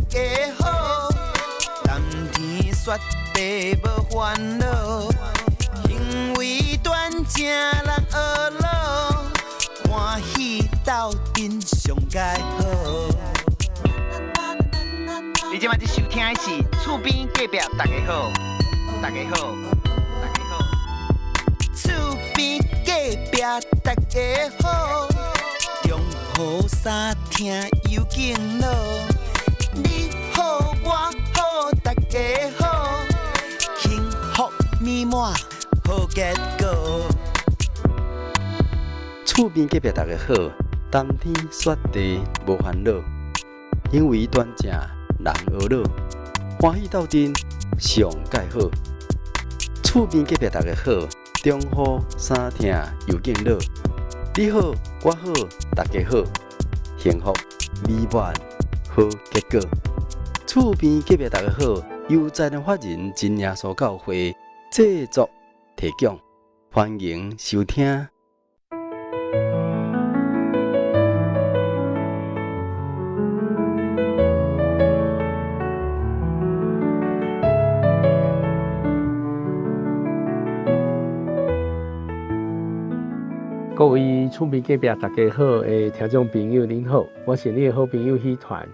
家好。談天說地無煩惱，行為端正人呵咾，歡喜鬥陣上蓋好。你這擺咧收聽的是厝邊隔壁大家好，大家好，大家好。厝邊隔壁大家好，中雨三聽有敬老，你好我好大家好，幸福美滿好結果。厝邊隔壁大家好，談天說地無煩惱，行為端正人呵咾，歡喜鬥陣上蓋好。厝邊隔壁大家好，中雨三聽又敬老，你好我好大家好，幸福美滿好結果。厝邊隔壁大家好，由財團法人真耶穌教會製作提供，歡迎收聽。各位厝邊隔壁大家好的聽眾朋友，恁好，我是你的好朋友許團。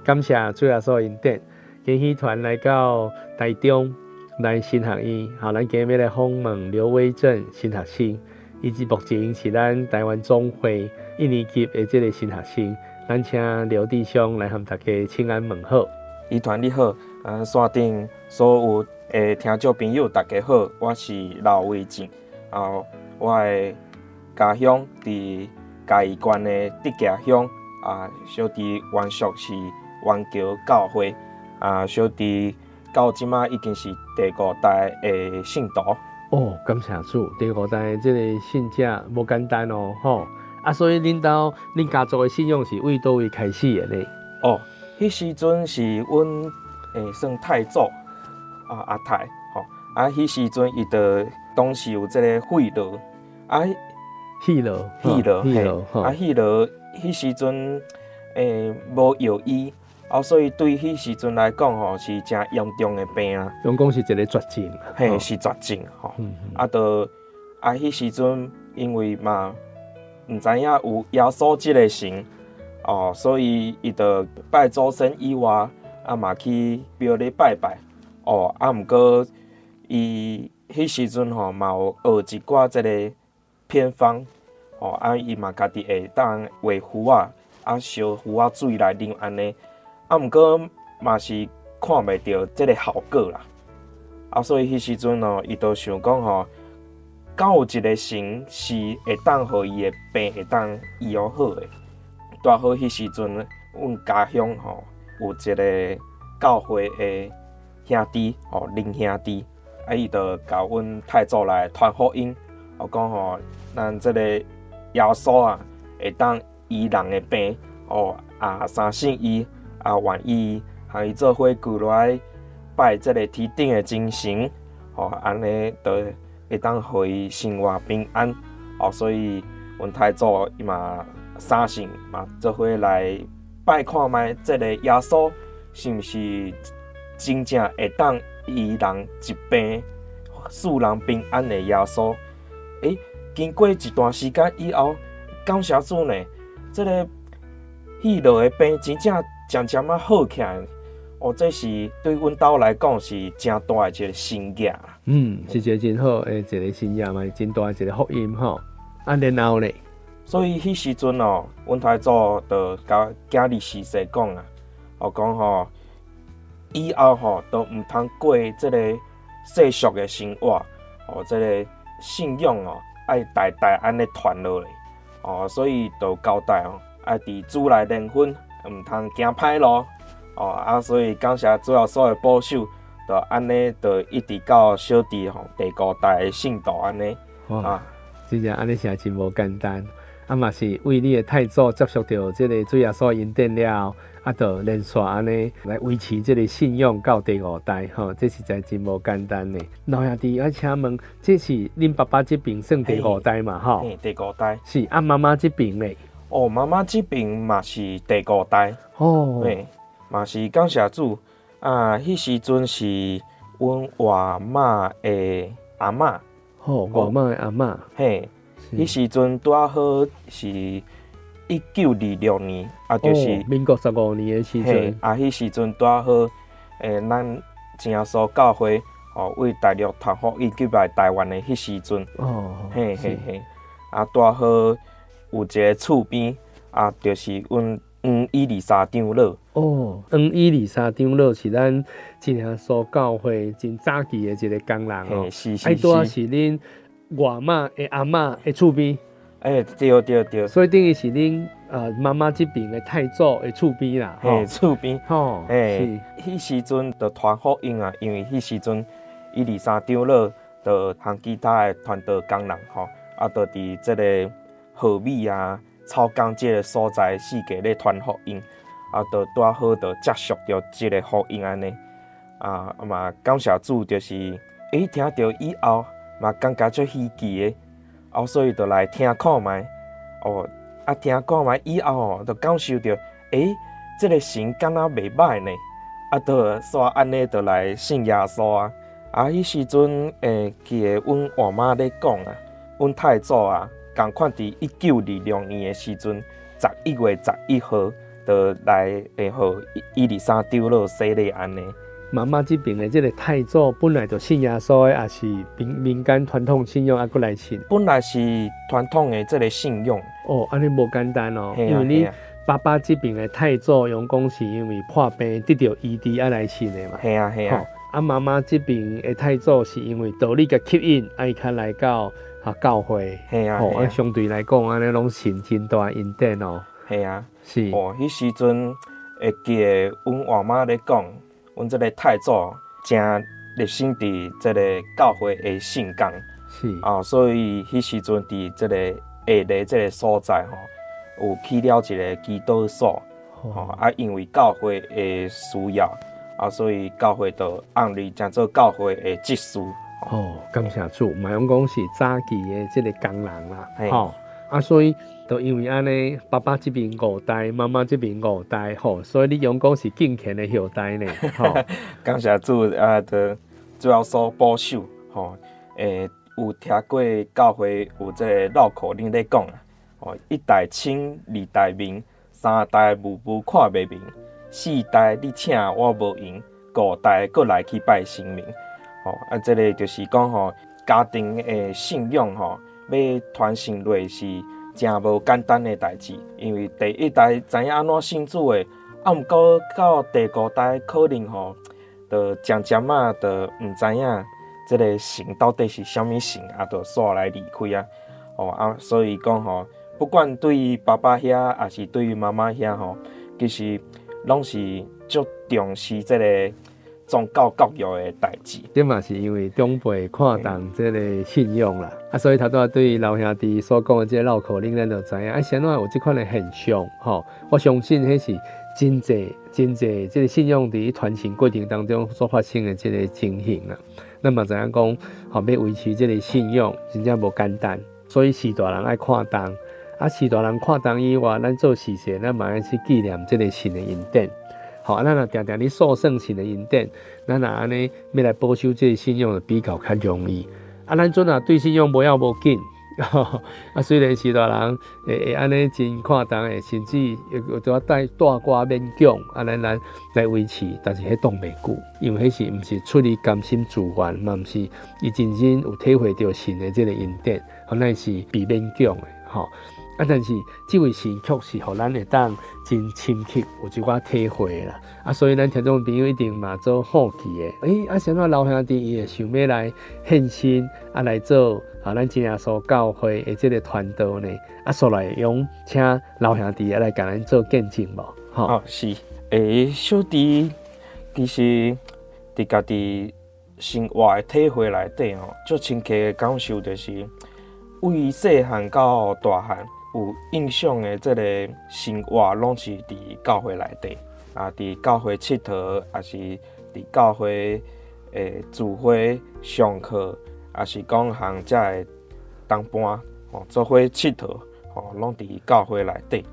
感謝主耶穌恩典，今許團來到台中來神學院，好，咱今日欲來訪問劉威正神學生，伊是目前是咱台灣總會一年級的這个神學生。咱請劉弟兄來和大家請安問好。許團你好，線頂所有的聽眾朋友大家好，我是劉威正，啊，我的家鄉佇嘉義縣的竹崎鄉，啊，小弟原屬是元橋教會，啊，小弟到這馬已經是第五代的信徒。哦，感謝主，第五代這个信者無簡單哦，吼。啊，所以恁兜恁家族的信仰是為佗位開始的呢？哦，彼時陣是阮算太祖啊，阿太吼，啊，彼時陣伊就當時有這个肺癆，啊。肺癆，肺癆，嘿，啊，肺癆，彼時陣無藥醫，啊，所以對彼時陣來講吼，是誠嚴重的病啊。攏講是一个絕症，嘿，是絕症吼。啊，就啊，彼時陣因為嘛毋知影有耶穌這个神，哦，所以伊就拜祖先以外，啊嘛去廟裡拜拜，哦，啊，毋過伊彼時陣吼嘛有學一寡這个偏方，哦，啊，伊嘛家己會當畫符仔，啊，燒符仔水來啉按呢，啊，毋過嘛是看袂著這个效果啦，啊，所以彼時陣哦，伊就想講吼，敢有一个神是會當予伊的病會當醫好的。拄好彼時陣，阮家鄉吼有一个教會的兄弟，吼林兄弟，啊，伊就共阮太祖來傳福音。我講吼，咱這个耶穌啊，會當醫人的病，哦啊，相信伊啊，願意和伊做伙跪落來拜這个天頂的真神，吼，按呢就會當予伊生活平安。哦，所以阮太祖伊嘛相信嘛，做伙來拜看覓這个耶穌是毋是真正會當醫人疾病、賜人平安的耶穌。欸，經過一段時間以後，感謝主呢，這个肺癆的病真正漸漸仔好起來。哦，這是對阮兜來講是誠大的一個神蹟。嗯，是一个真好的一个神蹟嘛，真大的一个福音吼。啊，然後咧，所以彼時陣哦，阮太祖就共囝兒婿婿講啊，哦講吼，以後吼都毋通過這个世俗的生活，哦，這个信仰哦，愛代代按呢傳落來，哦，所以就交代哦，愛佇主內聯婚，毋通行歹路，哦啊，所以感謝主耶穌的保守，就按呢，就一直到小弟吼第五代的信徒按呢，啊，真正按呢是真無簡單，啊嘛是為你的太祖接觸著這个主耶穌恩典了後，啊，就連續按呢來維持這个信仰到第五代，吼，這實在真無簡單呢。老兄弟，我請問，這是恁爸爸這邊算第五代嘛？吼，第五代。是啊，媽媽這邊咧？哦，媽媽這邊嘛是第五代。哦。嘿，嘛是感謝主啊！彼時陣是阮外媽的阿嬤。吼，外媽的阿嬤。嘿，彼時陣拄仔好是1926年，啊，就是民國15年的時陣。啊，彼時陣拄仔好，咱真耶穌教會哦，為大陸傳福音入來台灣的彼時陣。哦，嘿嘿嘿，啊，拄仔好有一个厝邊，啊，就是阮黃伊麗莎長老。哦，黃伊麗莎長老是咱真耶穌教會真早期的一个工人哦。是是是。拄仔是恁外媽的阿嬤的厝邊。欸，對對對。所以等於是恁媽媽這邊的太祖的厝邊啦。嘿，厝邊。吼，欸，彼時陣就傳福音啊，因為彼時陣伊麗莎長老就和其他的傳道工人吼，啊，就佇這个河尾啊、草崗這个所在四界咧傳福音，啊，就拄仔好就接觸著這个福音按呢，啊嘛感謝主，就是，聽著以後嘛感覺足稀奇的，啊，所以就來聽看覓，哦，啊聽看覓以後吼，就感受著，這个神敢若袂䆀呢，啊，就煞按呢就來信耶穌啊，啊，彼時陣，記得阮外媽咧講啊，阮太祖啊，仝款佇1926年的時陣，11月11號，就來會予伊麗莎長老洗禮按呢。媽媽這邊的這个太祖本來就信耶穌的，抑是民民間傳統信仰，猶閣來信？本來是傳統的這个信仰。哦，按呢無簡單哦，因為你爸爸這邊的太祖，攏講是因為破病得著醫治啊來信的嘛。係啊係啊。啊，媽媽這邊的太祖是因為道理共吸引，啊，伊較來到啊教會。係啊。吼，啊，相對來講，按呢攏是真大恩典哦。係啊。是。哦，彼時陣會記得阮外媽咧講，阮這个太祖誠熱心佇這个教會的聖工。是。啊，所以彼時陣佇這个下犁這个所在吼，有起了一个祈禱所。吼，啊，因為教會的需要，啊，所以教會就按立成做教會的執事。哦，感謝主，嘛攏講是早期的這个工人啦。吼，啊，所以就因為按呢，爸爸這邊五代，媽媽這邊五代，吼，所以你攏講是敬虔的後代呢。吼，感謝主啊，就主耶穌保守，吼，有聽過教會有這个繞口令咧講啊，哦，一代清，二代明，三代霧霧看袂明，四代你請我無閒，五代閣來去拜神明。吼，啊，這个就是講吼，家庭的信仰吼，欲傳承落是誠無簡單的代誌，因為第一代知影按怎信主的，啊，毋過到第五代可能吼，就漸漸仔就毋知影這个神到底是啥物神，啊，就煞來離開啊。哦啊，所以講吼，不管對爸爸遐，抑是對媽媽遐吼，其實攏是足重視這个宗教教育的代誌。這嘛是因為長輩看重這个信仰啦，啊，所以頭拄仔對老兄弟所講的這个繞口令，咱就知影啊，是按怎有這款的現象吼。我相信彼是真濟真濟這个信仰佇傳承過程當中所發生的這个情形啦。咱嘛知影講，吼，欲維持這个信仰真正無簡單，所以序大人愛看重，啊，序大人看重以外，咱做司祭，咱嘛愛去紀念這个神的恩典。吼，啊，咱若定定咧數算神的恩典，咱若按呢欲來保守這个信仰，就比較較容易。啊，咱陣若對信仰無要無緊，啊，雖然序大人會會按呢真看重的，甚至有拄仔帶帶歌勉強，按呢咱來維持，但是彼擋袂久，因為彼是毋是出於甘心自願，嘛毋是伊真正有體會著神的這个恩典，吼，咱是被勉強的，吼。啊！但是這位神卻是予咱會當真深刻有一寡體會啦。啊，所以咱聽眾朋友一定嘛做好奇的。啊，啥物老兄弟伊會想欲來獻身啊，來做啊，咱真耶穌教會的這个傳道呢？啊，煞來用請老兄弟來共咱做見證無？吼，哦，是，小弟其實佇家己生活的體會內底吼，足深刻的感受就是，為細漢到大漢有印象的這个生活，攏是佇教會內底啊，佇教會𨑨迌，抑是佇教會聚會上課，抑是講和遮的同伴吼做伙𨑨迌，吼，攏佇教會內底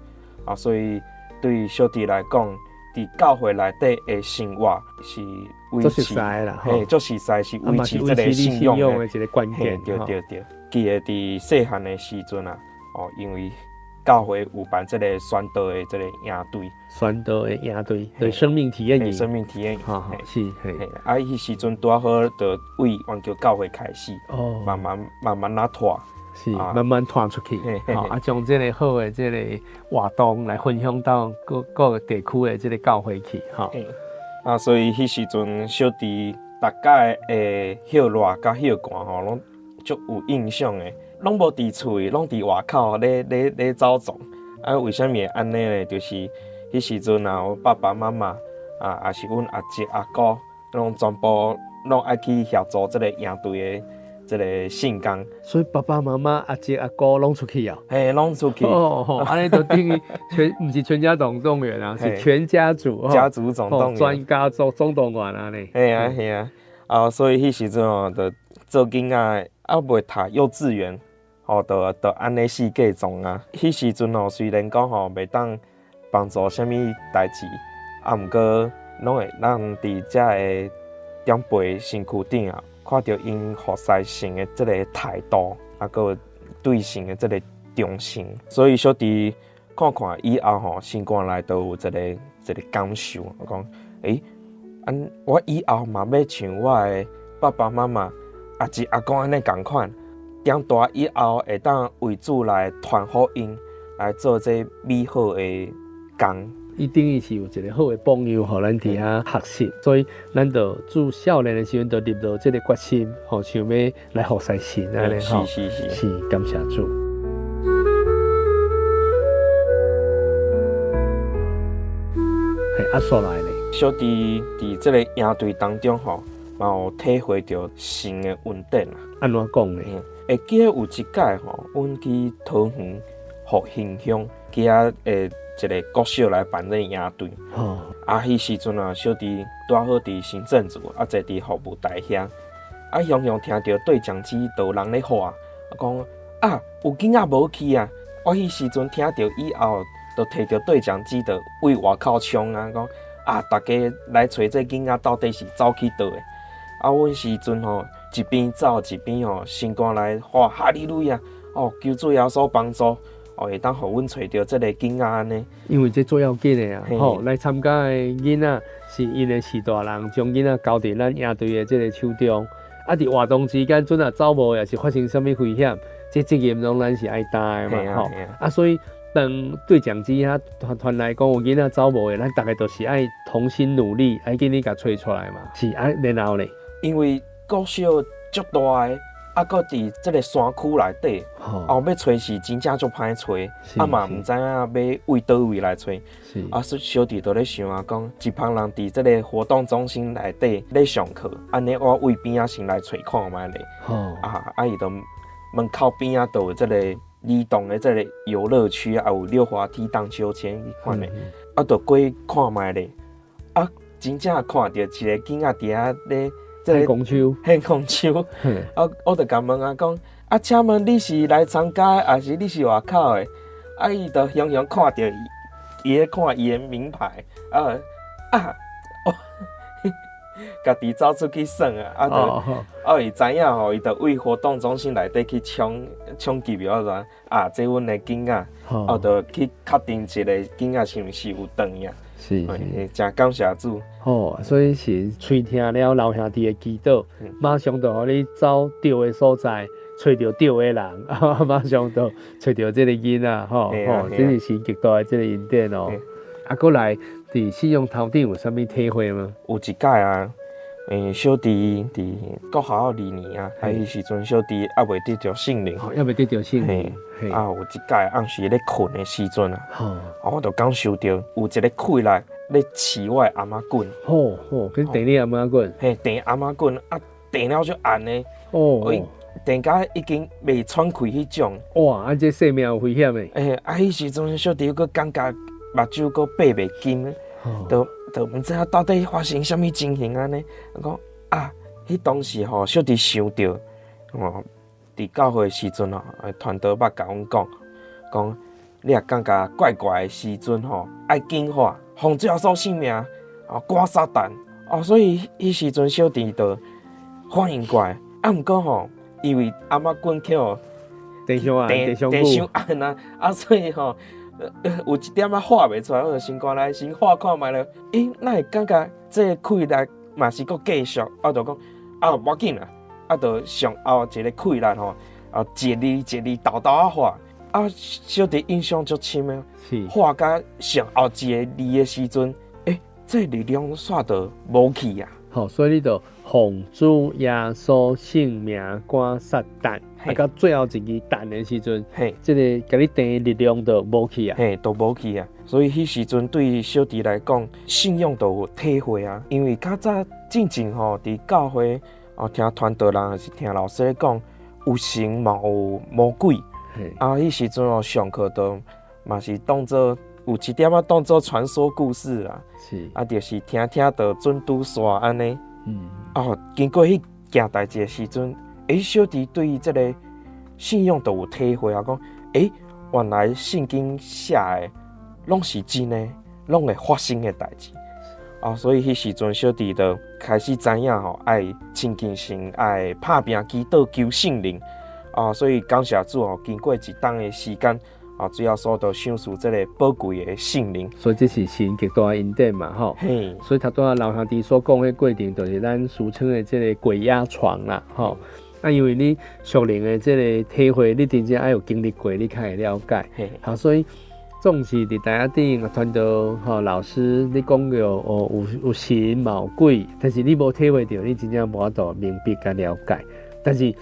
啊，所以對小弟來講，佇教會內底的生活是維持，嘿，足實在是維持這個信仰的一個關鍵。對對對，記得佇細漢的時陣啊，哦，因為教會有辦這個宣道的這個營隊，宣道的營隊，對生命體驗營，生命體驗營，是，嘿，啊，彼時陣拄好就為環球教會開始，哦，慢慢慢慢仔拓。是慢慢傳出去，吼啊，將這个好的這个活動來分享到各各个地區的這个教會去，吼。啊，所以彼時陣小弟逐擺的歇熱佮歇寒吼，攏足有印象的，攏無佇厝裡，攏佇外口咧咧咧走動。啊，為啥物會按呢咧？就是彼時陣啊，我爸爸媽媽啊，也是阮阿叔阿姑，攏全部攏愛去協助這个營隊的。這个信工，所以爸爸媽媽、阿叔阿姑攏出去啊？嘿，攏出去。哦，按呢就等於全，毋是全家總動員啊，是全家族。家族總動員。全家族總動員按呢。嘿啊嘿啊，啊，所以彼時陣哦，就做囡仔，猶未讀幼稚園，哦，就就按呢四界創啊。彼時陣哦，雖然講吼袂當幫助啥物代誌，啊，毋過攏會當佇遮个長輩身軀頂啊。看著𪜶服侍神的這个態度，啊，閣有對神的這个忠心，所以小弟看看以後吼，心肝內都有一个一个感受，我講，欸，按我以後嘛欲像我的爸爸媽媽、阿叔阿公按呢仝款，長大以後會當為主來傳福音，來做這美好的工。伊等於是有一个好的榜樣，予咱佇遐學習，所以咱就自少年的時陣就立落這个決心，吼，想欲來服侍神按呢吼，是是是，是感謝主。嘿，啊，煞來咧。小弟佇這个營隊當中吼，嘛有體會著神的恩典啊。按怎講咧？會記得有一擺吼，阮去桃園復興鄉，去遐會。一个國小來辦這个營隊，啊，彼時陣啊，小弟拄好佇行政組，啊，坐佇服務台遐，啊，雄雄聽著對講機就有人咧喊，講啊，有囡仔無去啊！我彼時陣聽著以後，就提著對講機，就對外口衝啊，講啊，逐家來揣這囡仔到底是走去佗的？啊，阮時陣吼一邊走一邊吼，心肝內喊哈利路亞，哦，求主耶穌幫助。哦，會當予阮揣著這个囡仔按呢？因為這最要緊的啊，吼，來參加的囡仔是𪜶的序大人，將囡仔交佇咱營隊的這个手中。啊，佇活動之間，陣若走無，抑是發生啥物危險，這責任攏咱是愛擔的嘛，吼。啊，所以當對講機遐傳傳來講有囡仔走無的，咱逐个都是愛同心努力，愛緊去共揣出來嘛。是啊，然後咧，因為國小足大的。啊，閣佇這个山區內底，哦，欲揣是真正足歹揣，啊嘛毋知影欲對佗位來揣，啊，小弟就咧想啊，講一幫人佇這个活動中心內底咧上課，按呢我對邊仔先來揣看覓咧，啊啊伊就門口邊仔就有這个兒童的這个遊樂區，啊有溜滑梯、盪秋千彼款的，啊，就過去看覓咧，啊，真正看著一个囡仔佇遐咧。獻公手，獻公手，啊！我就共問啊，講啊，請問你是來參加的，抑是你是外口的？啊，伊就雄雄看著伊，伊咧看伊的名牌，啊啊，家己走出去耍啊！啊，就啊，伊知影吼，伊就對活動中心內底去衝衝入去啊，啊，這阮的囡仔，啊，就去確定一个囡仔是毋是有轉去啊。是，是，真感謝主。吼，所以是喙聽了老兄弟的祈禱，馬上就予你走對的所在，揣著對的人，馬上就揣著這个囡仔，吼吼，這是神極大的這个恩典哦。啊，閣來佇信仰頭頂有啥物體會嗎？有一擺啊，小弟佇國校二年啊，啊，彼時陣小弟猶未得著聖靈，猶未得著聖靈。啊，有一擺暗時咧睏的時陣啊，我就感受著有一个氣力咧飼我的頷仔棍。吼吼，去電你頷仔棍？嘿，電頷仔棍啊，電了足絚的。哦，電甲已經袂喘氣彼種。哇，啊，這生命有危險的。欸，啊，彼時陣小弟閣感覺目睭閣閉袂緊，就就毋知影到底發生啥物情形按呢。我講啊，彼當時吼，小弟想著，吼，佇教會時陣吼，傳道捌共阮講，講你若感覺怪怪的時陣吼，愛緊喊奉主耶穌聖名，哦，趕撒旦，哦，所以彼時陣小弟就反應過來，啊，毋過吼，因為頷仔棍去予地上按，地上地上按啊，啊，所以吼，有一點仔喊袂出來，我就先過來先喊看覓咧，欸，哪會感覺這個氣力嘛是閣繼續？我就講啊，無要緊啦，啊，就上後一個氣力吼，啊，一字一字沓沓仔喊，啊，小弟印象足深的，喊甲上後一個字的時陣，欸，這個力量煞就無去啊。好，所以你就奉主耶穌聖名趕撒旦，啊，到最後一字旦的時陣，這個共你碇的力量就無去啊，嘿，都無去啊。所以彼時陣對小弟來講，信仰就有體會啊。因為較早進前吼，佇教會哦，聽傳道人還是聽老師咧講，有神嘛有魔鬼。啊，彼時陣哦，上課都嘛是當做有一點仔當做傳說故事啦。啊，就是聽聽就準拄煞按呢。哦，經過彼件代誌的時陣，欸，小弟對這個信仰就有體會啊，講，欸，原來聖經寫的攏是真的，攏會發生的代誌。啊，所以彼時陣小弟就開始知影吼，愛親近神，愛拍拚祈禱求聖靈。啊，所以感謝主吼，經過一冬的時間，啊，主耶穌就賞賜這個寶貴的聖靈。所以這是神極大的恩典嘛，吼。所以頭拄仔老兄弟所講的過程，就是咱俗稱的這個鬼壓床啦，吼。啊，因為你屬靈的這個體會，你真正愛有經歷過，你較會了解。好，所以總是佇台仔頂傳道吼老師，你講著哦有神嘛有鬼，但是你無體會著，你真正無法度明白佮了解。但是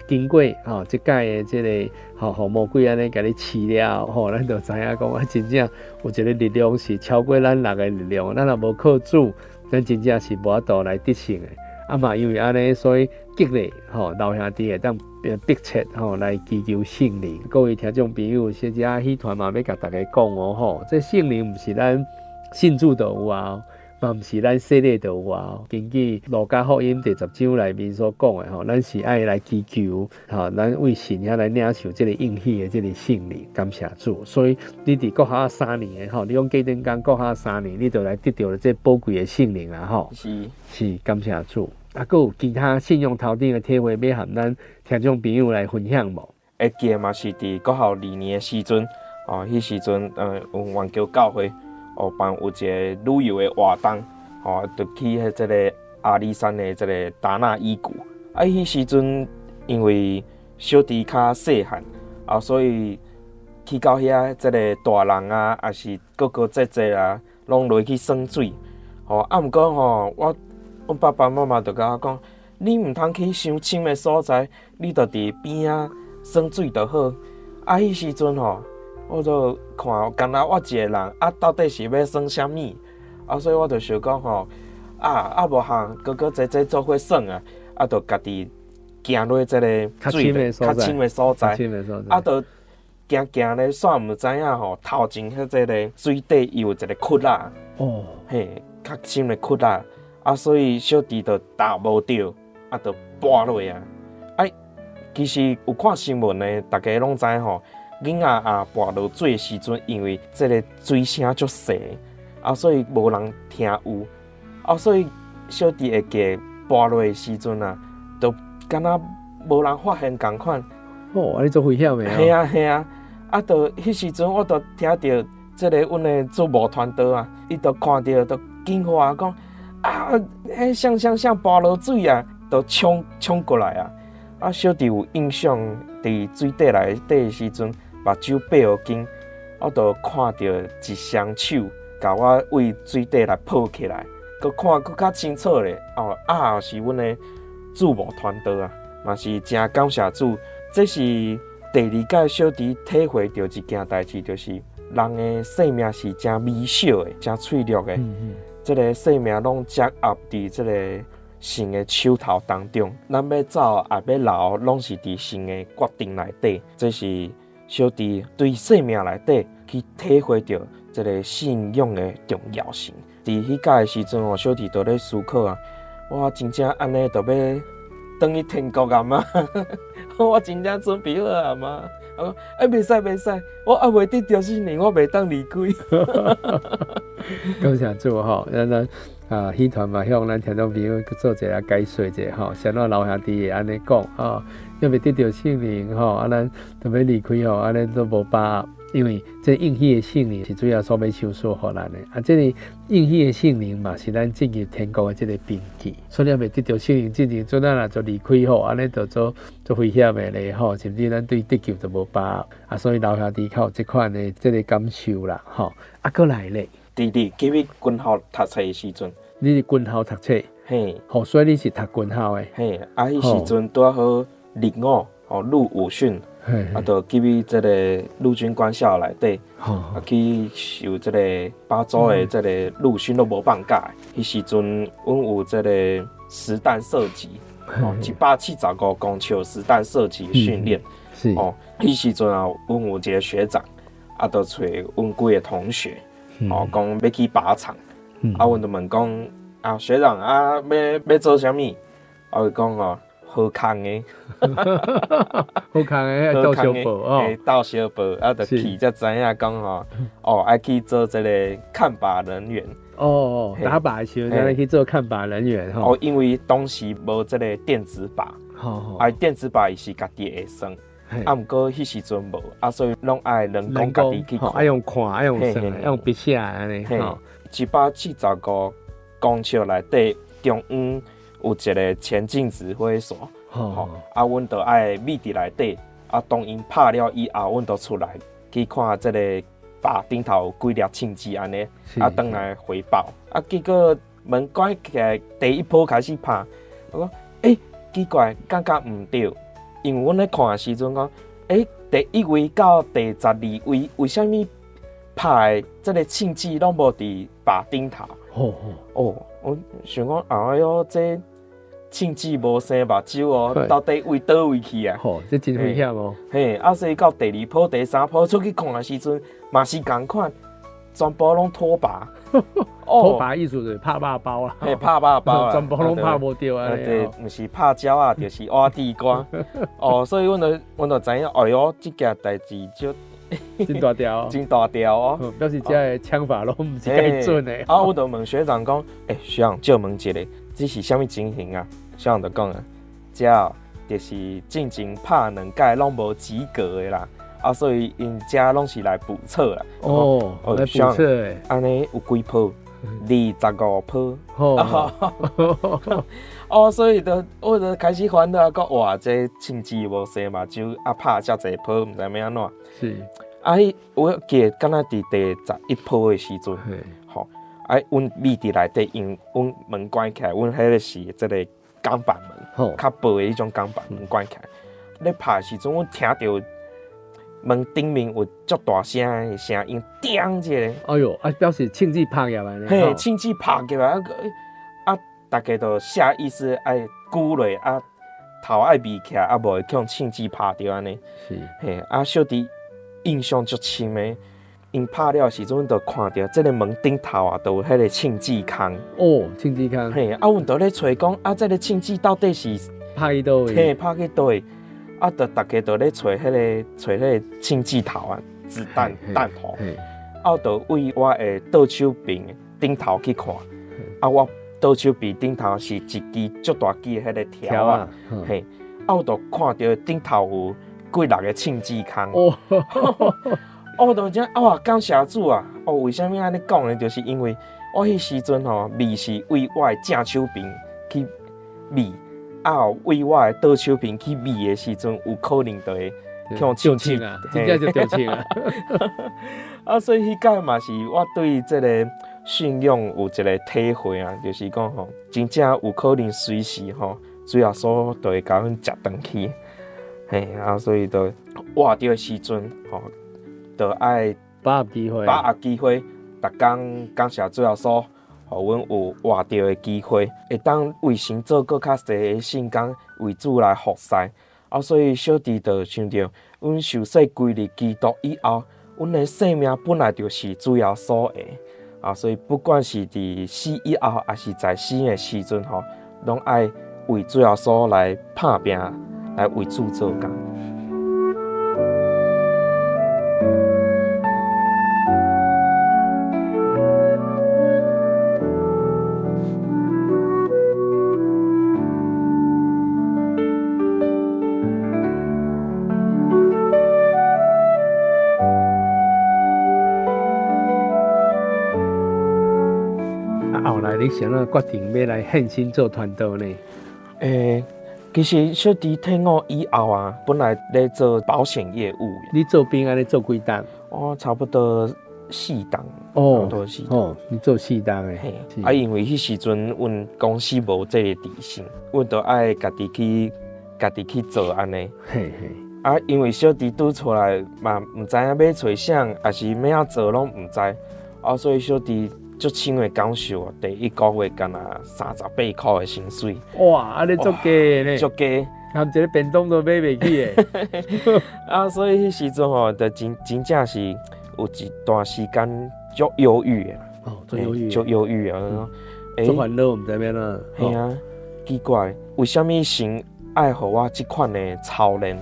經過吼這擺的這個吼予魔鬼按呢共你試了吼，咱就知影講啊，真正有一個力量是超過咱人的力量，咱若無靠主，咱真正是無法度來得勝的。啊嘛，因為按呢，所以激勵吼老兄弟會當迫切吼來祈求聖靈。各位聽眾朋友，小姐彼團嘛欲共大家講哦吼，這聖靈毋是咱信主就有啊。嘛毋是咱洗禮就有啊。根據路加福音第十章內面所講的吼，咱是愛來祈求，吼，咱為神遐來領受這個應許的這個聖靈，感謝主。所以你佇國校三年的吼，你講過頂工國校三年，你就來得著了這寶貴的聖靈啊吼。是，感謝主。啊，閣有其他信仰頭頂的體會，欲和咱聽眾朋友來分享無？會記得嘛是佇國校二年的時陣，哦，彼時陣，阮環球教會。哦，辦有一個旅遊的活動，吼，就去彼這個阿里山的這個達那伊谷。啊，彼時陣因為小弟較細漢，啊，所以去到遐這個大人啊，抑是哥哥姐姐啊，攏落去耍水。吼，啊，毋過吼，我阮爸爸媽媽就共我講，你毋通去傷深的所在，你就佇邊仔耍水就好。啊，彼時陣吼，我就看，干焦我一個人，啊，到底是欲耍啥物？啊，所以我就想講吼，啊啊無和哥哥姐姐做伙耍啊，啊，就家己行落這個水較深的所在，啊，就行行咧，煞毋知影吼，頭前彼這個水底伊有一個窟仔，哦，嘿，較深的窟仔，啊，所以小弟就踏無著，啊，就跋落啊，啊，其實有看新聞的，大家攏知吼。囡仔啊，跋落水的時陣，因為這個水聲足細，啊，所以無人聽有，啊，所以小弟會記跋落的時陣啊，就敢若無人發現仝款。哦，按呢足危險的。嘿啊嘿啊，啊，就彼時陣我就聽著這個阮的主牧傳道啊，伊就看著就驚呼講啊，彼啥啥啥跋落水啊，就衝衝過來啊，啊，小弟有印象，佇水底內底的時陣。目睭閉予緊，我就看著一雙手共我對水底來抱起來，閣看閣較清楚咧。哦，啊，是阮的主牧傳道啊，嘛是誠感謝主。這是第二擺小弟體會著一件代誌，就是人的生命是誠微小的，誠脆弱的。這个生命攏掌握佇這个神的手頭當中，咱欲走抑欲留，攏是佇神的決定內底。這是小弟對生命內底去體會著這个信仰的重要性。佇彼擺的時陣哦，小弟就咧思考啊，我真正按呢就欲轉去天國啊嗎？我真正準備好啊嘛。我講欸，袂使袂使，我猶未得著聖靈，我袂當離開。感謝主吼，咱咱啊，戲團嘛向咱聽眾朋友去做一下解說者吼，啥怎老兄弟會按呢講吼，猶未得著聖靈吼，啊咱就欲離開吼，按呢都無把握。因為這應許的聖靈是主耶穌欲賞賜予咱的，啊，這個應許的聖靈嘛是咱進入天國的這個憑據，所以猶未得著聖靈進前，陣咱若就離開吼，按呢就做足危險的咧吼，甚至咱對得救都無把握，啊，所以老兄弟較有這款的這個感受啦，吼，啊，閣來咧，佇佇入去軍校讀冊的時陣，你是軍校讀冊，嘿，吼，所以你是讀軍校的，嘿，啊，彼時陣拄好入伍，吼，入伍訓。啊，就入去這个陸軍官校內底，啊，去受這個八週的這個陸訓攏無放假。彼時陣，阮有這個實彈射擊，哦，175公尺實彈射擊訓練。哦，彼時陣啊，阮有一個學長，啊，就揣阮幾个同學，哦，講欲去靶場，啊，阮就問講，啊，學長啊，欲欲做啥物？啊，伊講哦。好康的，好康的，鬥相報哦，鬥相報，啊，就去才知影講吼，哦，愛去做這個看靶人員。哦，打靶的時陣去做看靶人員吼。哦，因為當時無這個電子靶，啊，電子靶伊是家己會算，啊，毋過彼時陣無，啊，所以攏愛人工家己去看，愛用看，愛用算，用筆寫按呢。吼，175公尺內底中央有一個前進指揮所，吼，啊，阮就愛覕佇內底，啊，當𪜶拍了以後，阮就出來去看這個靶頂頭有幾粒槍支按呢，啊，轉來回報，啊，結果門關起來，第一波開始拍，我講，欸，奇怪，感覺毋對，因為阮咧看的時陣講，欸，第一位到第12位，為啥物拍的這個槍支攏無佇靶頂頭？哦，我想講，哎喲，這槍支無生目睭哦，到底位佗位去啊？吼，這真危險哦。嘿，啊，所以到第二波、第三波出去看的時陣，嘛是仝款，全部攏脫靶。脫靶意思就是拍肉包啦。嘿，拍肉包啦，全部攏拍無著啊。對，毋是拍鳥仔，就是挖地瓜。哦，所以阮就知影，哎喲，這件代誌就真大條，真大條哦。表示這个槍法攏毋是介準的。啊，我就問學長講，欸，學長借問一下，這是啥物情形啊？學長就講啊，這就是進前拍兩屆攏無及格的啦，啊，所以𪜶遮攏是來補測啦。哦，來補測的。按呢有幾波？25波。哦，所以就我就開始煩惱，講哇，這槍支無生目睭，啊，拍遮濟波，毋知欲按怎。是。啊，彼我記得敢若佇第11波的時陣，吼，啊，阮覕佇內底，因為阮門關起來，阮彼个是這个鋼板門，較薄的彼種鋼板門關起來。咧拍的時陣，阮聽著門頂面有足大聲的聲音，叮一下。哎喲，啊，表示槍支拍入來呢。嘿，槍支拍入來，啊，大家都下意識愛舉落，啊，頭愛避起來，啊，無會予槍支拍著按呢。是。嘿，啊，小弟印象足深的，𪜶拍了的時陣，就看著這个門頂頭啊，都有彼个槍支空。哦，槍支空。嘿，啊，阮就咧揣講，啊，這个槍支到底是拍去佗位？嘿，拍去佗位？啊，就大家就咧揣彼个揣彼个槍支頭啊，子彈彈頭。啊，就對我的倒手邊頂頭去看，啊，我倒手邊頂頭是一支足大支的彼个條仔，嘿，啊，我就看著頂頭有幾六个槍支空。哦，哦，就這哇，感謝主啊！哦，為啥物按呢講呢？就是因為我彼時陣吼，覕是對我的正手邊去覕，啊，對我的倒手邊去覕的時陣，有可能就會予槍支啊，真正就著槍啊！啊，所以彼擺嘛是我對這个信仰有一个體會啊，就是講吼，真正有可能隨時吼，主耶穌就會共阮接轉去，嘿啊，所以就活著的時陣吼，就愛把握機會，把握機會，逐工感謝主耶穌，予阮有活著的機會，會當為神做閣較濟的聖工，為主來服侍。啊，所以小弟就想著，阮受洗歸入基督以後，阮的生命本來就是主耶穌的。啊，所以不管是佇死以後，抑是在生的時陣吼，攏愛為主耶穌來拍拚，來為主做工。啊，後來你是按怎決定欲來獻身做傳道呢？其實小弟退伍以後啊，本來咧做保險業務。你做兵按呢做幾冬？我差不多四冬。哦，哦，你做四冬的。嘿，啊，因為彼時陣阮公司無這个底薪，阮就愛家己去，家己去做按呢。嘿嘿。啊，因為小弟拄出來嘛，毋知影欲揣啥，抑是欲按怎做攏毋知。啊，所以小弟足深的感受，第一个月干焦38箍的薪水。哇，按呢足低的呢？足低，含一个便當都買袂起的。啊，所以彼時陣吼，就真真正是有一段時間足憂鬱的。哦，足憂鬱，足憂鬱啊！足煩惱，毋知欲按怎。嘿啊，奇怪，為啥物神愛予我這款的操練？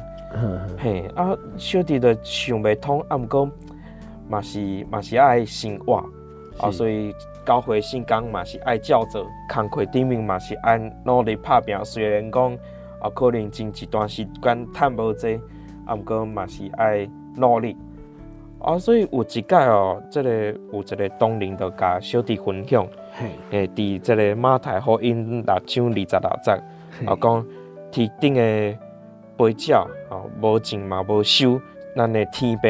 嘿，啊，小弟就想袂通，啊，毋過嘛是嘛是愛生活。啊，所以教會聖工嘛是愛照做，工課頂面嘛是愛努力拍拚。雖然講啊，可能前一段時間趁無濟，啊，毋過嘛是愛努力。啊，所以有一擺哦，這個有一個同仁就共小弟分享，嘿，佇這個馬太福音六章26節，啊，講天頂的飛鳥哦，無種嘛無收，咱的天父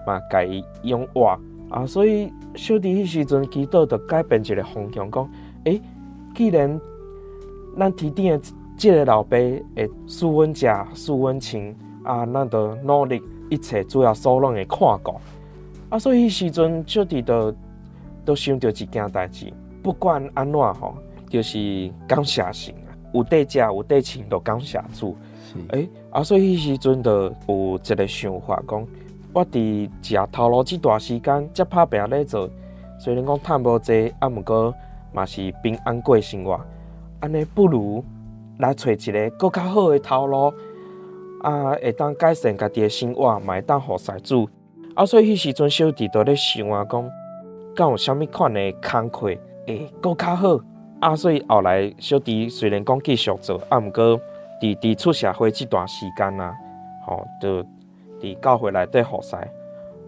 嘛共伊養活。啊，所以小弟彼時陣祈禱就改變一個方向，講，欸，既然咱天頂的這個老爸會賜阮食、賜阮穿，啊，咱就努力一切主耶穌攏會看顧。啊，所以彼時陣小弟就都想著一件代誌，不管按怎吼，就是感謝神啊，有得食有得穿，就感謝主。欸，啊，所以彼時陣就有一個想法講。我佇食頭路這段時間，遮拍拚咧做，雖然講趁無濟，啊，毋過嘛是平安過生活。按呢不如來揣一个閣較好的頭路，啊，會當改善家己的生活，嘛會當服侍主。啊，所以彼時陣小弟就咧想啊，講敢有啥物款的工課會閣較好？啊，所以後來小弟雖然講繼續做，啊，毋過佇出社會這段時間啊，吼，就佇教會內底服侍，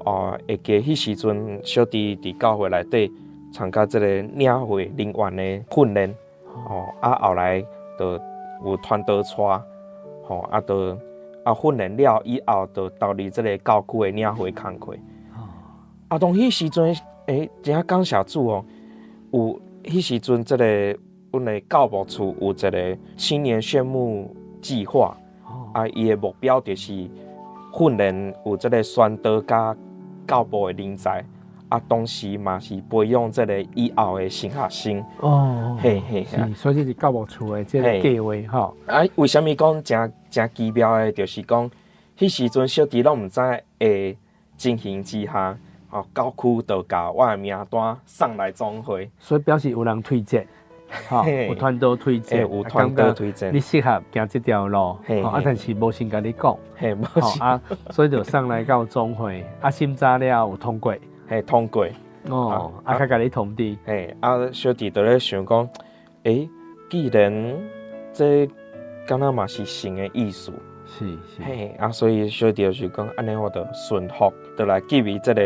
哦，會記彼時陣小弟佇教會內底參加這個領會人員的訓練，哦，啊後來就有傳道帶，吼，啊就啊訓練了以後，就投入這個教區的領會工課。啊，當彼時陣，欸，真正感謝主哦，有彼時陣這個阮的教牧處有一個青年選牧計劃，啊，伊的目標就是訓練有這個宣道佮教牧的人才，啊，同時嘛是培養這個以後的神學生。哦，嘿嘿，是，所以這是教牧處的這個計劃吼。啊，為啥物講誠誠奇妙的？就是講，彼時陣小弟攏毋知的情形之下，吼，教區就共我的名單送來總會，所以表示有人推薦。吼，有傳道推薦，有傳道推薦，你適合行這條路，啊，但是無先共你講，嘿，無啊，所以就送來到總會，啊，審查了有通過，嘿，通過，哦，啊，較共你通知，嘿，啊，小弟就咧想講，欸，既然這敢若嘛是神的意思，是是，嘿，啊，所以小弟就是講，按呢我就順服，就來基於這个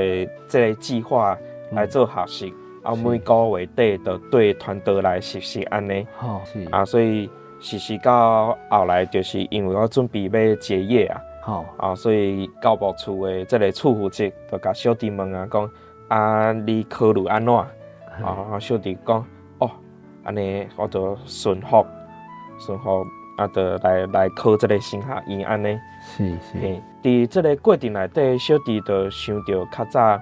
這个計劃來做學習。啊，每个月底就對傳道來實習按呢，啊，所以實習到後來，就是因為我準備欲結業啊，啊，所以教牧處的這个處負責就共小弟問啊，講啊，你考慮按怎？啊，小弟講，哦，按呢我就順服，順服，啊，就來來考這个神學院按呢。是是。佇這个過程內底，小弟就想著較早。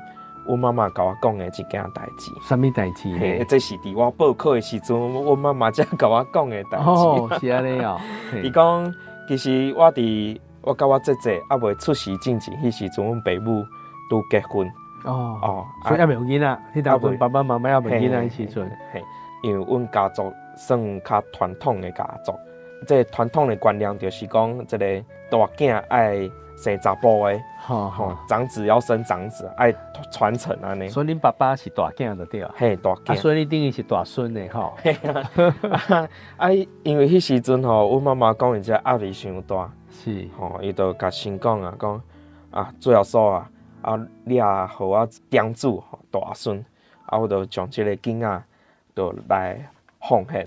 阮媽媽共我講的一件代誌。啥物代誌？嘿，這是佇我報考的時陣，阮媽媽才共我講的代誌。哦，是按呢哦。伊講，其實我佇我佮我姐姐猶未出世進前，彼時陣阮爸母拄結婚。哦哦，所以猶未有囡仔，彼當陣爸爸媽媽猶未囡仔彼時陣。嘿，因為阮家族算較傳統的家族，這個傳統的觀念就是講，這個大囝愛生查埔的，吼，長子要生長子，愛傳承按呢。所以恁爸爸是大囝就對啊。嘿，大囝。啊，所以你等於是大孫的吼。嘿啊，啊，因為彼時陣吼，阮媽媽講伊這壓力傷大，是，吼，伊就共神講啊，講啊，主耶穌啊，啊，你也予我長子大孫，啊，我就將這個囡仔就來奉獻。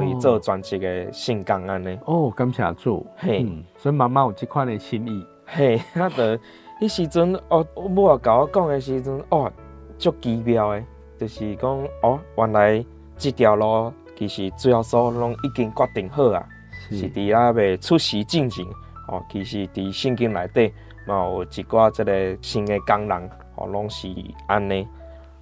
予伊做全職的聖工按呢。哦，感謝主。嘿，所以媽媽有這款的心意。嘿，啊，就彼時陣，哦，母仔共我講的時陣，哦，足奇妙的，就是講，哦，原來這條路其實主耶穌攏已經決定好啊，是佇猶未出世進前，哦，其實佇聖經內底嘛有一寡這個神的工人，哦，攏是按呢。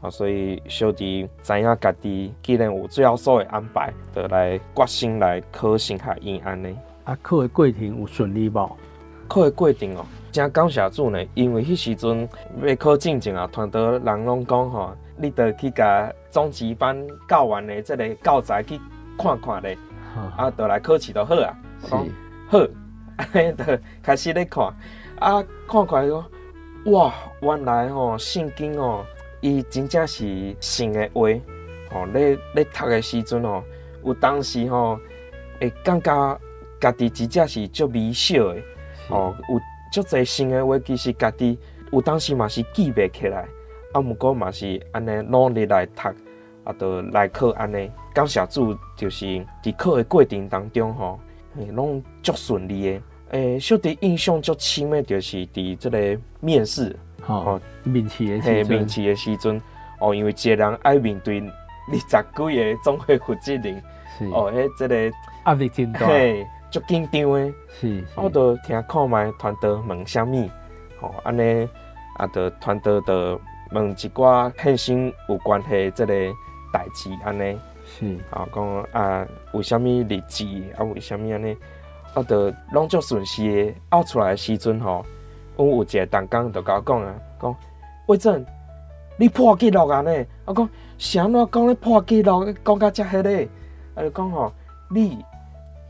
啊，所以小弟知影家己既然有主耶穌的安排，就來決心來考神學院按呢。啊，考的過程有順利無？考的過程哦，真感謝主呢，因為彼時陣欲考進前啊，傳道人攏講吼，你著去共總級班教員的這個教材去看看咧，啊，就來考試就好啊。我講好，按呢就開始咧看，啊，看看講，哇，原來吼聖經哦。伊真正是神的話，吼，咧咧讀的時陣吼，有當時吼會感覺家己真正是足微小的，吼，有足濟神的話，其實家己有當時嘛是記袂起來，啊，毋過嘛是按呢努力來讀，啊，就來考按呢。感謝主，就是佇考的過程當中吼，攏足順利的。小弟印象足深的，就是佇這個面試。吼，面試的時陣，面試的時陣，哦，因為一個人愛面對二十幾個總會負責人，哦，彼這個壓力真大，嘿，足緊張的，是，我就聽看覓傳道問啥物，吼，按呢，啊，就傳道就問一寡獻身有關係這個代誌，按呢，啊，講啊，為啥物立志，啊，為啥物按呢，啊，就攏足順勢的，拗出來的時陣吼。阮有一個同工就共我講啊，講魏正，你破紀錄啊呢？我講是按怎講咧破紀錄？講甲遮彼个，啊就講吼，你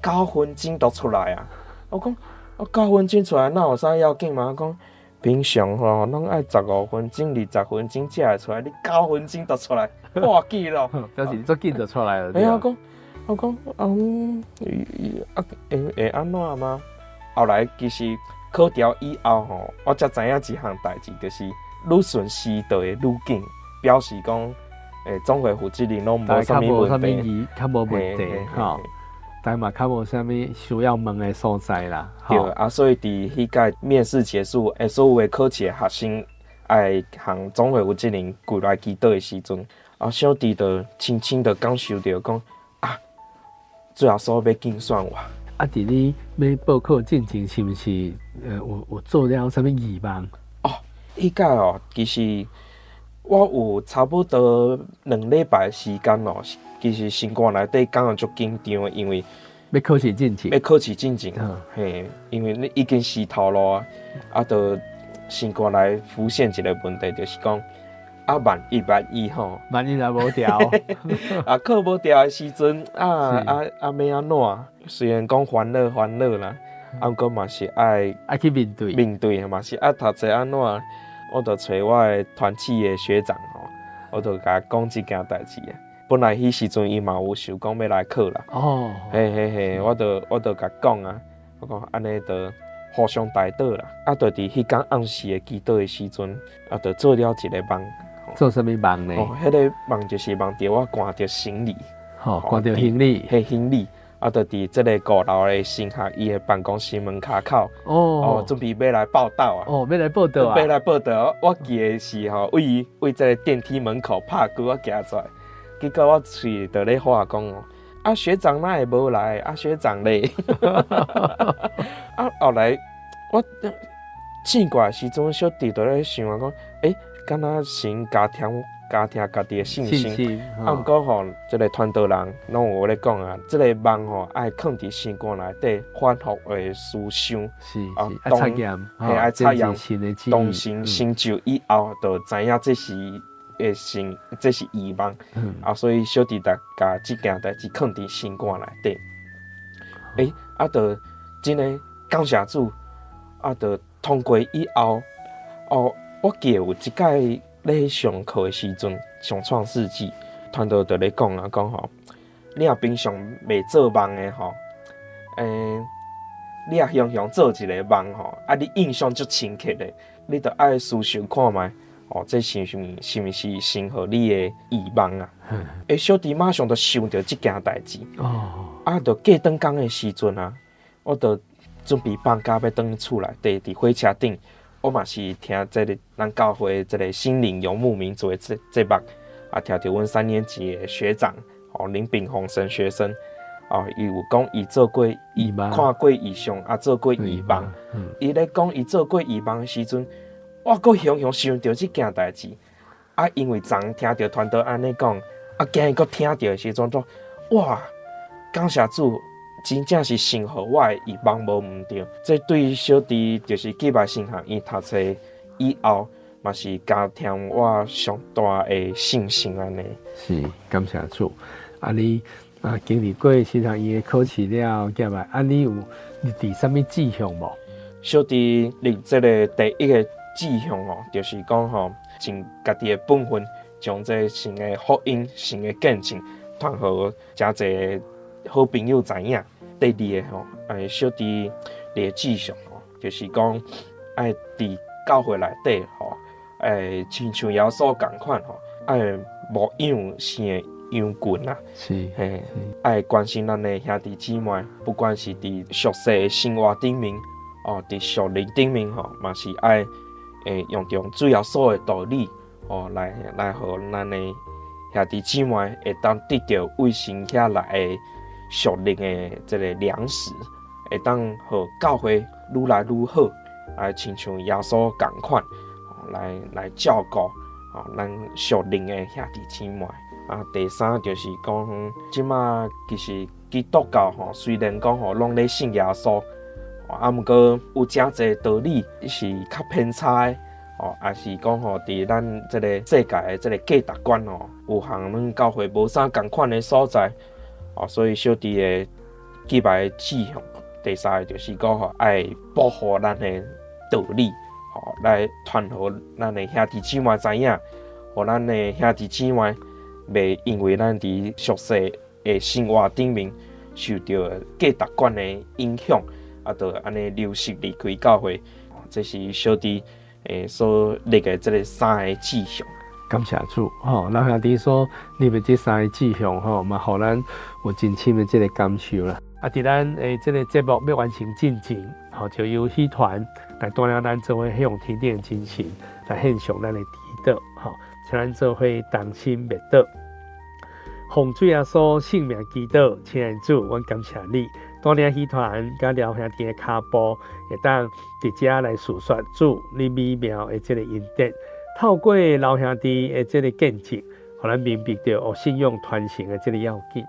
9分鐘就出來啊！我講我9分鐘出來，哪有啥要緊嘛？我講平常吼攏愛15分鐘、20分鐘才會出來，你九分鐘就出來破紀錄，表示你足緊就出來了。哎呀，講我講啊，會會按怎嗎？後來其實。考掉以後吼，我才知影一項代誌，就是愈順時就會愈緊，表示講，總會負責人攏無啥物問題，較無問題吼，但嘛較無啥物需要問的所在啦。對啊，所以佇彼屆面試結束，所有的考試的學生愛向總會負責人跪來祈禱的時陣，啊，小弟就深深的感受著講，啊，主耶穌欲揀選我。啊！佇你欲報考進前，是毋是有做了啥物預夢？哦，彼屆哦，其實我有差不多2禮拜時間哦，其實心肝內底感覺足緊張，因為欲考試進前，欲考試進前，嘿，因為你已經是頭路啊，啊，就心肝內浮現一個問題，就是講啊，萬一萬一吼，萬一若無牢，啊，考無牢的時陣，啊啊啊，欲按怎？雖然講煩惱煩惱啦，啊，毋過嘛是愛愛去面對，面對嘛是愛讀冊按怎？我就揣我的團契的學長吼，我就共伊講這件代誌啊。本來彼時陣伊嘛有想講欲來考啦。哦，嘿嘿嘿，我就共講啊，我講按呢就互相代禱啦。啊，就佇彼工暗時的祈禱的時陣，啊，就做了一個夢。做啥物夢呢？哦，彼個夢就是夢著我攜著行李，吼，攜著行李，彼行李。啊，就佇這個五樓的神學伊的辦公室門跤口，哦，準備欲來報到啊，哦，欲來報到啊，欲來報到。我記得是吼，位位這個電梯門口拍久，我行出來，結果我喙就咧喊講哦，啊學長哪會無來？啊學長咧，啊後來我醒過來時陣，小弟就咧想啊講，欸，敢若神加添。加添家己的信心，啊，毋過吼，這個傳道人攏有咧講啊，這個夢吼愛囥佇心肝內底，反覆的思想，是，啊，愛查驗，嘿，愛查驗，當成成就以後，就知影這是的神，這是異夢，啊，所以小弟共這件代誌囥佇心肝內底。欸，啊，就真的感謝主，啊，就通過以後，哦，我記得有一擺咧上課的時陣，上創世紀，傳道就咧講啊，講吼，你若平常袂做夢的吼，你若雄雄做一個夢吼，啊，你印象足深刻的，你著愛思想看覓，哦，這是毋是神予你的異夢啊？欸，小弟馬上就想著這件代誌。哦，啊，就過轉工的時陣啊，我就準備放假欲轉去厝內底，佇火車頂，我嘛是聽這个咱教會這个心靈遊牧民族的節目，啊，聽著阮三年級的學長哦林炳宏神學生，哦，伊有講伊做過異夢，看過異象，啊，做過異夢。伊咧講伊做過異夢的時陣，我閣雄雄想著這件代誌，啊，因為昨聽著傳道按呢講，啊，今日閣聽著的時陣，都哇，感謝主，真正是神予我的異夢無毋對。這對小弟就是敬拜神學院讀冊以後，嘛是加添我上大的信心按呢。是，感謝主。啊，你啊經歷過神學院的考試了，敬拜啊，你有立佇啥物志向無？小弟立這个第一個志向哦，就是講吼，盡家己的本分，將這神的福音、神的見證，傳予誠濟好朋友知影。第二个吼，小弟立的志向吼，就是講愛佇教會內底吼，親像耶穌仝款吼，愛牧養神的羊群啊，是，嘿，愛關心咱的兄弟姊妹，不管是佇俗世的生活頂面，哦，佇屬靈頂面吼，嘛是愛用著主耶穌的道理，哦，來予咱的兄弟姊妹會當得著為神遐來的屬靈的這个糧食，會當予教會愈來愈好，來親像耶穌仝款，來照顧哦咱屬靈的兄弟姊妹。啊，第三就是講，這馬其實基督教吼，雖然講吼攏咧信耶穌，啊，毋過有誠濟道理是較偏差的，哦，抑是講吼，佇咱這个世界的這个價值觀吼，有項攏教會無啥仝款的所在，哦，所以小弟的敬拜志向，第三个就是講吼，愛保護咱的道理，吼，來傳予咱的兄弟姊妹知影，予咱的兄弟姊妹袂因為咱佇俗世的生活頂面受著價值觀的影響，啊，就按呢流失離開教會。這是小弟所立的這个三个志向。感謝主，吼，老兄弟所立的這三个志向，吼，嘛，予咱有真深的這个感受啦。啊，佇咱的這个節目欲完成進前，吼，就由戲團來帶領咱做伙向天頂的真神來獻上咱的祈禱，吼，請咱做伙同心默禱。奉主耶穌聖名祈禱，親愛的主，阮感謝你，帶領戲團佮廖兄弟的跤步，會當佇遮來訴說主你美妙的這个恩典。透過老兄弟的這个見證，予咱明白著哦信仰傳承的這个要緊。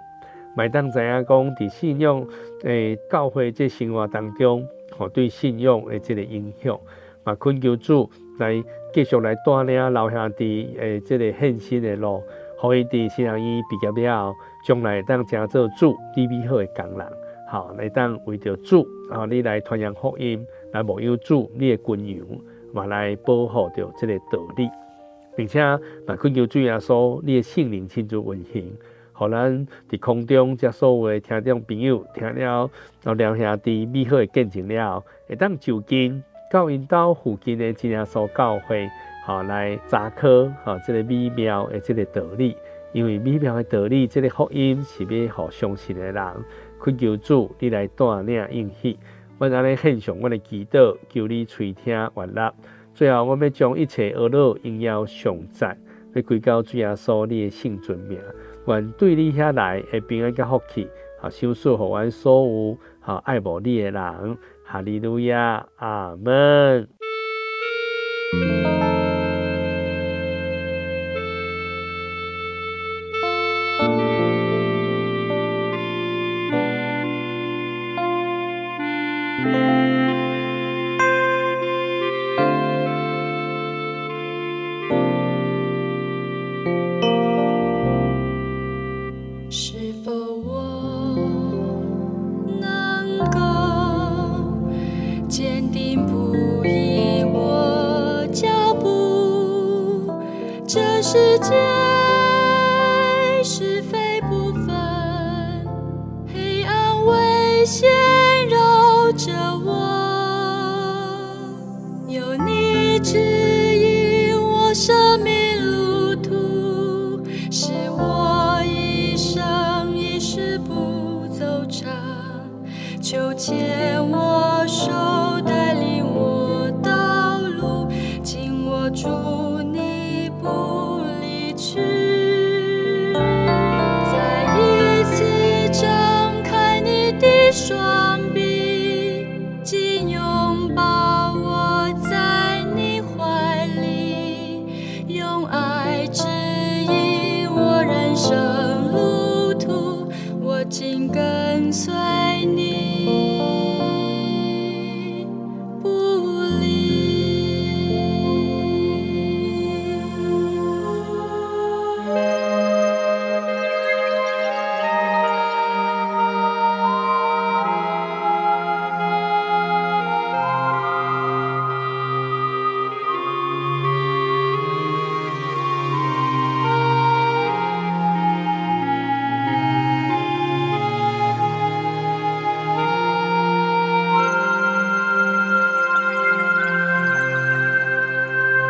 嘛會當知影講，佇信仰的教會這生活當中，吼對信仰的這个影響。嘛懇求主來繼續來帶領老兄弟的這个獻身的路，予伊佇神學院畢業了後，將來會當成做主你美好的工人，好，會當為著主，啊，你來傳揚福音，來牧養主你的群羊，嘛來保護著這个道理，並且嘛懇求主耶穌，你的聖靈親自運行，予咱佇空中遮所有的聽眾朋友聽了廖兄弟美好的見證了後，會當就近到𪜶兜附近的真耶穌教會，吼來查考吼這个美妙的這个道理，因為美妙的道理，這个福音是欲予相信的人，懇求主你來帶領應許，阮按呢獻上阮的祈禱，求你垂聽悅納。最後，阮欲將一切呵咾榮耀頌讚，欲歸到主耶穌你的聖尊名。願對你遐來的平安佮福氣，好賞賜予阮所有好愛慕你的人。哈利路亞，阿門。是否我能世界是非不分，黑暗危險繞著我，有你指引我生命路途，使我一生一世不走岔。求牽我手，帶領我道路，緊握住你不離去。再一次張開你的雙臂，緊擁抱我在你懷裡，用愛指引我人生路途，我緊跟隨你不離。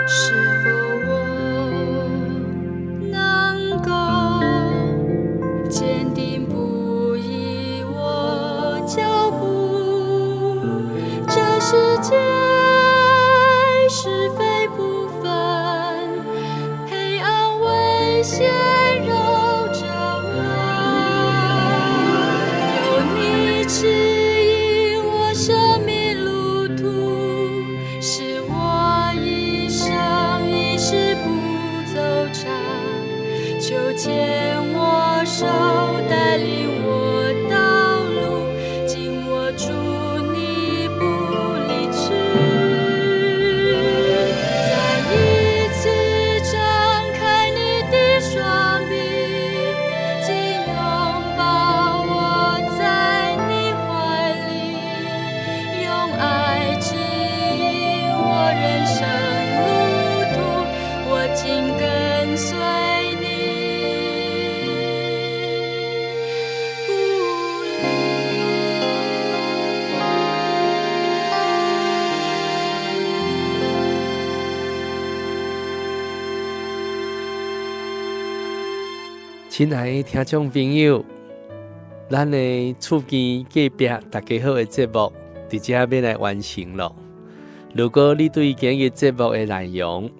是否我能夠堅定不移我腳步？這世界是非不分，黑暗危險繞著我，有你指引我生命路途，使我一生一世不走岔。求牽我手，帶領我道路，緊握住你不離去。再一次張開你的雙臂，緊擁抱我在你懷裡，用愛指引我人生路途，我緊跟隨你不離。親愛的聽眾朋友，咱的厝邊隔壁大家好的節目，佇遮欲來完成咯。如果你對今日節目的內容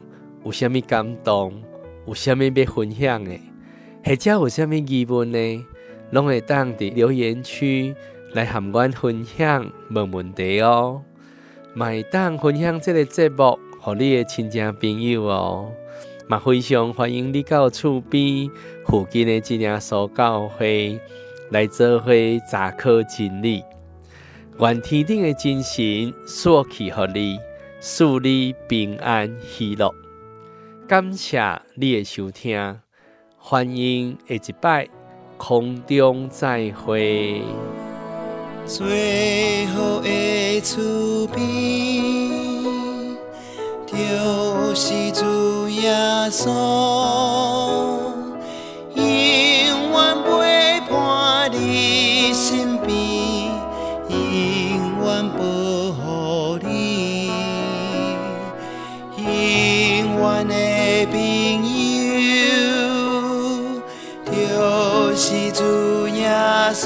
有啥物感動，有啥物欲分享的，或者有啥物疑問呢，攏會當佇留言區來和阮分享問問題哦。嘛會當分享這個節目予你的親戚朋友哦。嘛非常歡迎你到厝邊附近的真耶穌教會來做伙查考真理。願天頂的真神賜氣予你，賜你平安喜樂。感謝你的收聽，歡迎下一擺空中再會。最好的厝邊，就是主耶穌，永遠陪伴你身邊，永遠保護你，永遠的朋友，就是主耶穌。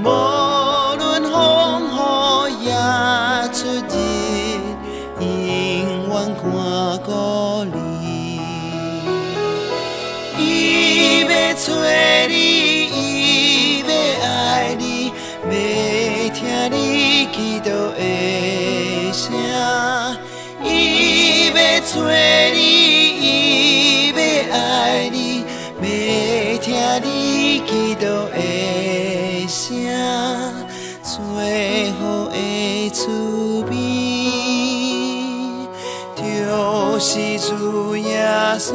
無論風雨也出入，永遠看顧你。伊欲揣你，伊欲愛你，欲聽你祈禱的聲。伊欲揣你，伊欲愛你，欲聽你祈禱的聲。最好的厝邊，就是主耶穌，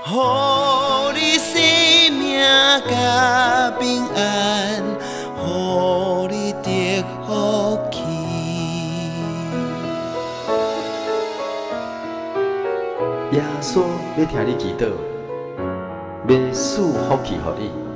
予你生命佮平安，予你得福氣。耶穌欲聽你祈禱，欲賜福氣予你。